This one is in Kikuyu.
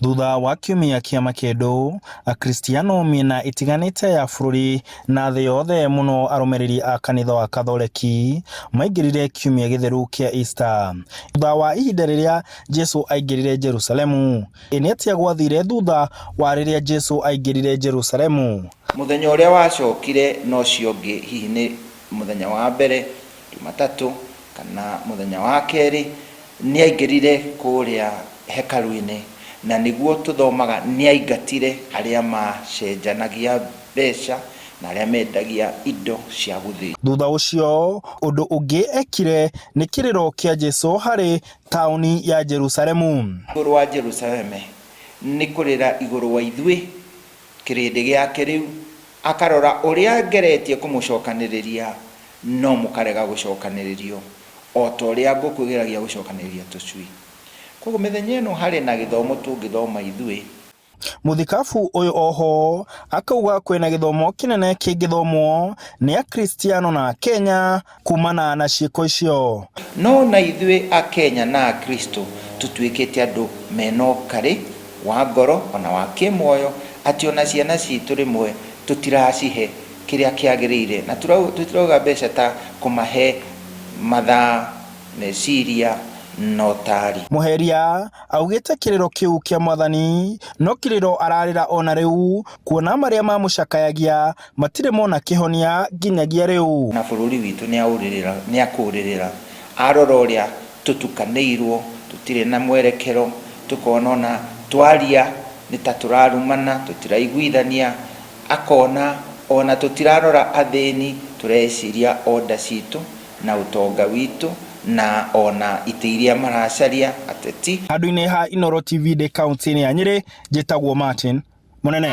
Thutha wa kiumia kĩa makĩndũ, Akristiano mĩena ĩtiganĩte ya bũrũri na thĩ yothe mũno arũmĩrĩri a kanitha wa Katholeki maingĩrire kiumia gĩtheru kĩa Easter. Thutha wa ihinda rĩrĩa Jesu aingĩrire Jerusalemu. Ĩ nĩ atĩa gwathire thutha wa rĩrĩa Jesu aingĩrire Jerusalemu? Mũthenya ũrĩa wacokire na ũcio ũngĩ, hihi nĩ mũthenya wa mbere, Jumatatũ, kana mũthenya wa kerĩ, nĩ aingĩrire kũrĩa hekarũ-inĩ, na nĩguo tũthomaga nĩ aingatire arĩa macenjanagia mbeca na arĩa mendagia indo cia gũthĩnjwo. Thutha ũcio, ũndũ ũngĩ ekire nĩ kĩrĩro kĩa Jesu harĩ taũni ya Jerusalemu. Igũrũ wa Jerusaleme nĩ kũrĩra igũrũ wa ithuĩ, kĩrĩndĩ gĩake rĩu, akarora ũrĩa ngeretie kũmũcokanĩrĩria, no mũkarega gũcokanĩrĩrio, o ta ũrĩa ngũkũ ĩgeragia gũcokanĩrĩria tũcui. Kwoguo mĩthenya ĩno harĩ na gĩthomo tũngĩthoma ithuĩ. Mũthikabu ũyũ oho akauga kwĩna gĩthomo kĩnene kĩngĩthomwo nĩ Akristiano na Akenya kumana na ciĩko icio. No na ithuĩ Akenya na Akristo tũtuĩkĩte andũ mena ũkarĩ wa ngoro ona wa kĩmuoyo atĩ ona ciana citũ rĩmwe tũtiracihe kĩrĩa kĩagĩrĩire, na tũtirauga mbeca ta kũmahe mathaa, meciria na ũtaari. Mũheria augĩte kĩrĩro kĩu kĩa Mwathani no kĩrĩro ararĩra ona rĩu kuona marĩa mamũcakayagia matirĩ mona kĩhonia nginyagia rĩu. Na bũrũri witũ nĩakũũrĩrĩra arora ũrĩa tũtukanĩirwo, tũtirĩ na mwerekero, tũkona ona twaria nĩ ta tũrarumana, tũtiraiguithania, akona ona tũtirarora athĩni, tũreciria o nda citũ na ũtonga witũ na ona itĩ iria maracaria ateti. Handũ-inĩ ha Inooro TV ndĩ kaunti-inĩ ya Nyĩrĩ, njĩtagwo Martin Mũnene.